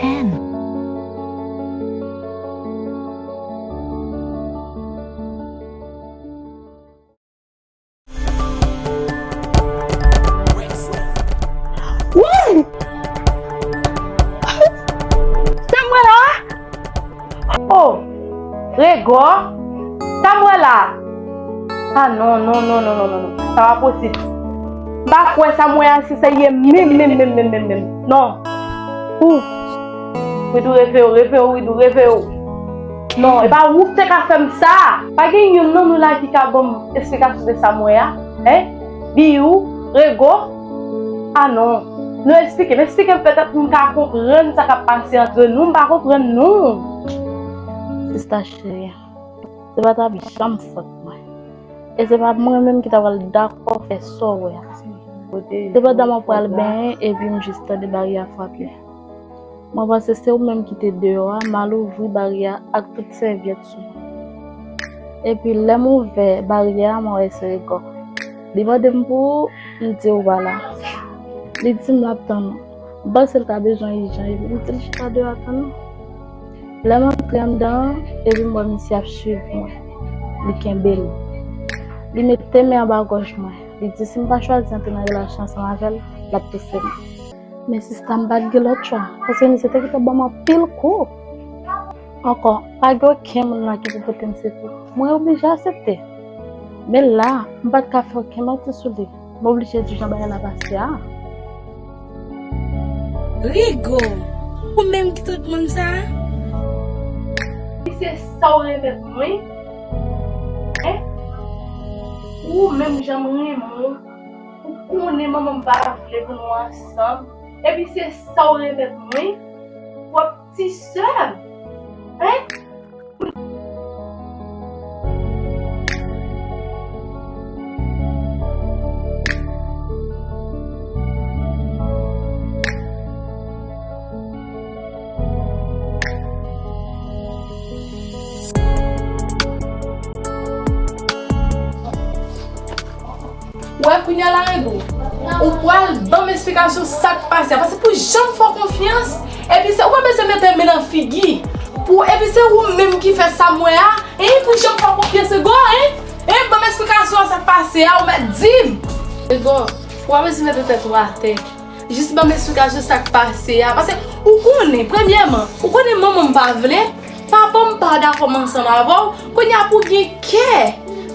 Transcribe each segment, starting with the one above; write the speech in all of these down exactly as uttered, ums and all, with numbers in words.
N. Woy! Samwela! Oh! Regò! Samwela! Ah non, non, non. Sa pa posib. M pa kwè Samwela se sa ye menm, menm, menm, menm, menm, menm. Non. Ou. Widou, reve w, reve w, Widou, reve w. Non, e pa ou ki te ka fè m sa. Pa gen youn nan nou la ki ka ban m esplikasyon de sa m wè a. Hein? Biyou, Rego. Ah non. Nou esplike m, esplike m petèt m ka konprann sa k ap pase antre nou. M pa konprann nou. Sista cheri, se pa t ap janm fòt mwen. E se pa mwen menm ki ta pral dakò fè sa w wè a. Sepandan mwen pral benyen epi m jis tande baryè a frape. Mwen panse se ou menm ki te deyò a, m al ouvri baryè a ak tout sèvyèt sou mwen. Epi lè m ouvè baryè a, mwen wè se Rego. Li mande m pou ou, m di ou pa la. Li di m l ap tann ou. M panse l ta bezwen ijan epi m di l chita deyò a tann ou. Lè m antre anndan an, epi m wè misye ap swiv mwen. Li kenbe l. Li mete men anba gòj mwen. Li di si m pa chwazi antre nan relasyon ansanm avè l, l ap toufe m. Men sista, m pa t gen lòt chwa, paske misye te gentan ban m anpil kou. Ankò, pa gen okenn moun la ki pou pote m sekou. Mwen oblije aksepte. Men la, m pa t ka fè okenn manti sou li. M oblije di jan bagay la pase a. Rigo, ou menm ki tout moun sa a? Se sa w remèt mwen? Hein? Ou menm jan m renmen w, ou konnen manman m pa vle pou nou ansanm. Epi se sa w remèt mwen? Pwòp ti sè m? Hein? Ou wè kounye a la, Rego, ou pral ban m esplikasyon sa k pase a. Paske pou jan m fè w konfyans, epi se ou pa bezwen mete men nan figi. Pou, epi se ou menm ki fè sa m wè a. Hein, pou jan m fè w konfyans, Rego, hein? Hein, ban m esplikasyon sa k pase a, ou mèt di m. Rego, ou pa bezwen mete tèt ou atè. Jis ban m esplikasyon sa k pase a. Paske ou konnen, premyèman, ou konnen manman m pa vle, papa m pa dakò m ansanm avè w. Kounye a pou w gen kè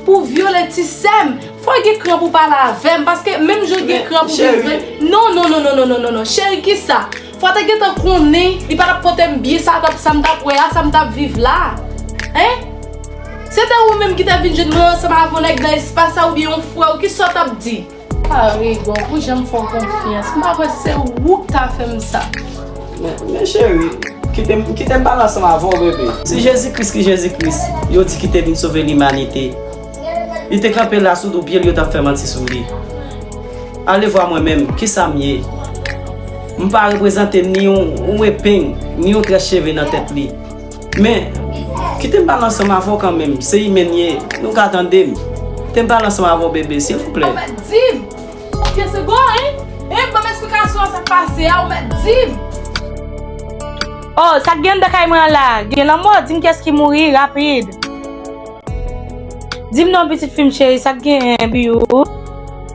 pou w vyole ti sè m, fò w gen kran pou w pale avè m. Paske menm jan w gen kran pou w vyole. Non, non, non, non, non, non, non, non. Cheri, kisa? Fò w te gentan konnen, li pa t ap pote m byen sa t ap, sa m t ap wè a, sa m t ap viv la. Hein? Se te ou menm ki te vin jwenn mwen ansanm avè yon nèg nan espas sa oubyen yon frè w, kisa w t ap di? Ah, Rigo, pou jan m fè w konfyans, m pa kwè se ou k ta fè m sa. Men, men cheri, kite m, kite m pale ansanm avè w, bebe. Se Jezi Kris ki Jezi Kris, yo di ki te vin sove limanite. Li te kanpe la sou do pye l, yo t ap fè manti sou li. Alevwa mwen menm, kisa m ye? M pa reprezante ni yon, yon epeng, ni yon très cheve nan tèt li. Men, kite m pale ansanm avè w kanmenm. Se imen n ye. Nou ka tande m. Kite m pale ansanm avè w, bebe, silvouplè. Ou mèt di m. Kiyès Rigo, hein? Hein, ban m esplikasyon sa k pase a, ou mèt di m. Oh, sa k gen anndan kay mwen an la? Gen lanmò? Di m kiyès ki mouri, rapid. Di m non, pitit fi m cheri, sa k genyen, Biyou?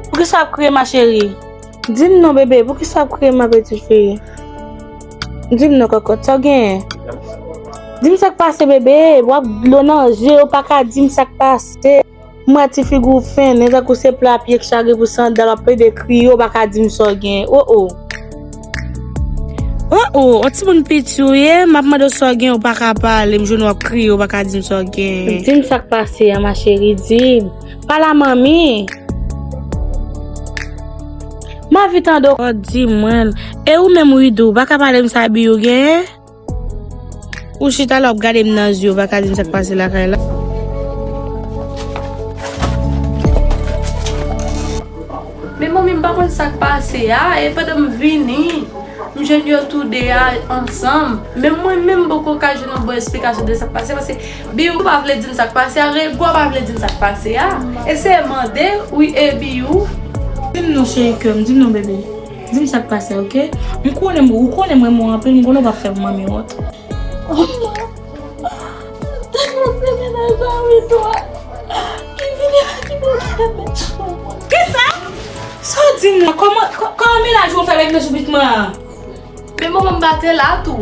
Poukisa w ap kriye, ma chérie? Di m non, bebe, poukisa w ap kriye, ma petite fille? Di m non, kòkòt, sa w genyen? Di m sa k pase, bebe, w ap dlo nan je, ou pa ka di m sa k pase. M wè ti figi w fennen, tankou se pla pye k chage pou sandal, w ap plede kriye, ou pa ka di m sa w genyen. Oh, oh. Oh, oh, yon timoun piti w ye, m ap mande w sa w genyen, ou pa ka pale, m jwenn w ap kriye, ou pa ka di m sa w genyen. Di m sa k pase a, ma chérie, di m. Pale a manmi. M anvi tande w. Oh, di mwen. E ou menm, Widou, ou pa ka pale m sa Biyou genyen? Ou chita la, w ap gade m nan zye, ou pa ka di m sa k pase lakay la. Men manmi, m pa konn sa k pase a, e pandan m vini, m jwenn yo toude a ansanm. Men mwen menm, m poko ka jwenn yon bon esplikasyon de sa k pase, paske Biyou pa vle di m sa k pase a, Rego pa vle di m sa k pase a. Eseye mande, wi, e Biyou. Di m non, cheri kè m, di m non, bebe. Di m sa k pase, oke? M konnen, ou konnen m renmen w anpil, m konnen w p ap fè manmi wont. Tèlman se mennaj la, wi, twa. Ki vini la, ki vini la, mèt chou. Kisa? Sa w di m la? Kòman, kò-, kòman mennaj ou fè avèk mesye Bitman an? Men manman, m pa te la tou.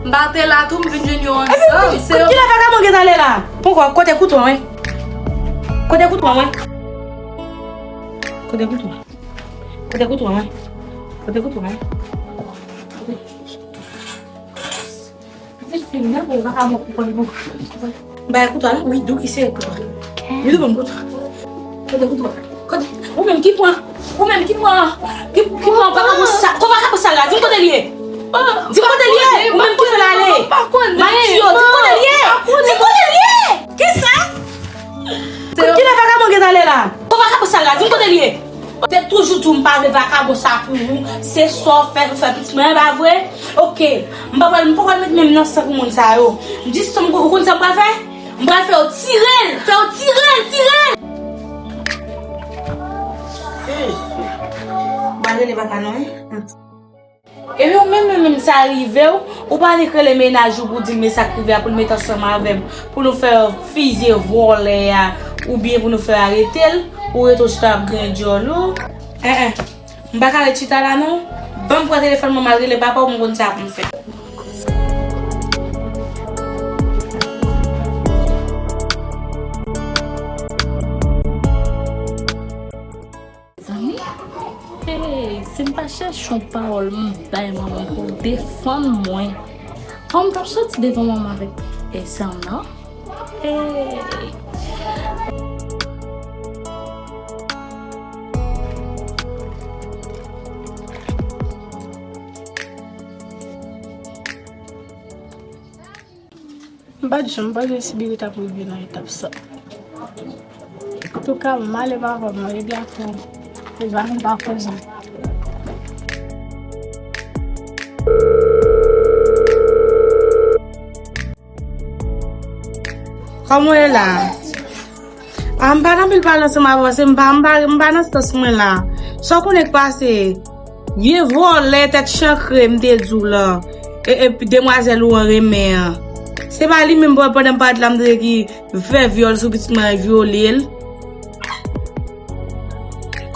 M pa te la tou, m vin jwenn yo ansanm. Se yo. Kilè vakabon gentan ale la? Ponkò, kote kouto an, wi? Kote kouto an, wi? Kote kouto an? Kote kouto an, wi? Kote kouto an, wi? Kote? Kote kouto an? Kote? Kote kouto an? Bay kouto a non, wi, dou ki se kouto a. Wi, dou ban m kouto a. Kote kouto a? Kote? Ou menm ki pran, ou menm ki pran, ki, ki pran vakabon sa, ko vakabon sa la, di m kote l ye. Di m kote l ye, ou menm ki fè l ale. Mati yo, di m kote l ye. Di m kote l ye. Kisa? Kilè vakabon gentan ale la? Ko vakabon sa la, di m kote l ye. Te toujou di w m pa vle vakabon sa pou ou. Se sa w fè, ou fè pitit mwen, e pa vre? Oke. M pa pral, m pa pral met men m nan san pou moun sa yo. M jis, ou konn sa m pral fè? M pral fè yo tire l, fè yo tire l, tire l. M pral rele papa non, wi. Epi ou menm, menm, menm sa rive w, ou pa nik rele mennaj ou pou di l men sa k rive a, pou l met ansanm avè m, pou nou fè fizye vòlè a, oubyen pou nou fè arete l, ou rete w chita ap griyen djòl ou. En, en, m pa ka ret chita la non. Ban m pran telefòn mwen, m al rele papa w, m konn sa pou m fè. Zanmi, hey, si m pa chèche yon pawòl m bay manman pou defann mwen, kòman m t ap soti devan manman avèk esèm nan? Hey. M pa t janm panse si Birit ap rive nan etap sa. Antouka, m ale papa m, m regle ak ou. Mezanmi, m pa koze. Kòman w ye la? A, m pa nan anpil pale ansanm avè w, se m pa, m pa, m pa nan sans mwen la. Sa w konnen k pase? Vye vòlè tèt chankre m te di w lan. E, e demwazèl ou an renmen an. Se pa li menm, pandan m parèt la, m tande ki fè vyòl sou pitit mwen, vyole l.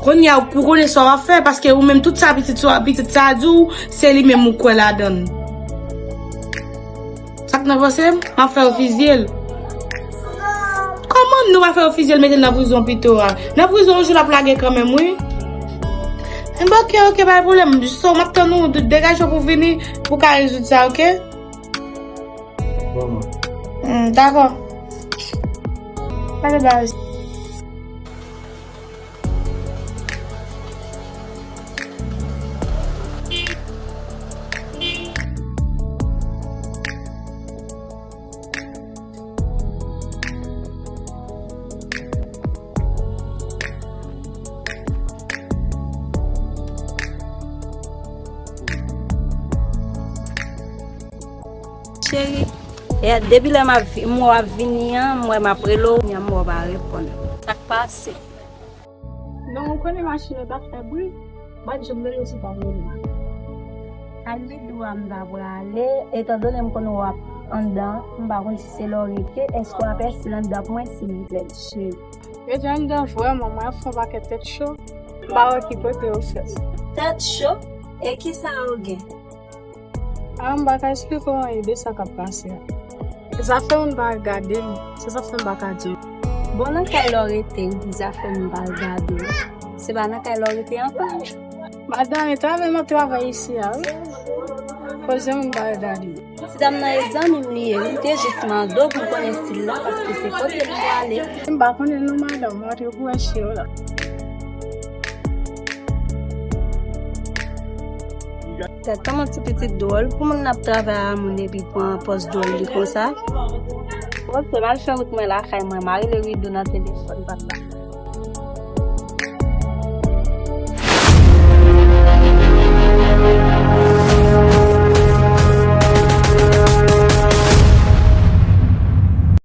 Kounye a, ou konnen sa w ap fè, paske ou menm tout sa pitit sa, pitit sa di w, se li menm ou kwè ladan l. Sa k nan panse m? M ap fè yo fizye l. Kòman nou pa fè yo fizye l, mete l nan prizon pito a? Nan prizon, yon jou l ap lage kanmenm, wi. Enben, oke, oke, pa gen pwoblèm. So, m ap tann ou, de-, degaje w pou vini, pou ka rezoud sa, oke? Bon. Hmm, dakò. Pa de baz. Cheri, e depi lè m ap vi-, m wè w ap vini an, m wè m ap rele w, m wè w pa reponn. Sa k pase? Non, ou konnen machin yo t ap fè bri, m pa t janm rele w si w pa rele m. Al Bidou a m ta prale, etandone m konnen w ap anndan, m pa konn si se lè w rete, èske w ap èsi l anndan pou mwen, silvouplè, cheri? Rete anndan vrèman, mwen ap fè yon pakèt tèt cho, m pa wè ki kote yo fè. Tèt cho? E kisa yo gen? A, m pa ka esplike w anyen de sa k ap pase a. Zafè moun pa gade m, se sa k fè m pa ka di w. Bon, nan kay la w rete, zafè moun pa gade w. Se pa nan kay la w rete ankò. Madanm, e travay m ap travay isi a, wi. Koze moun pa gade m. Ti dam nan e zanmi m li ye, wi. M te jis mande w pou m konnen si l la, paske se kote l prale. M pa konnen non, madanm, m antre pou wè si yo la. Tèt kòman ti pitit dwòl, pou moun ap travay a moun epi pran pòz dwòl li konsa. Oke, m al fè wout mwen lakay mwen, m a rele Ridou nan telefòn papa.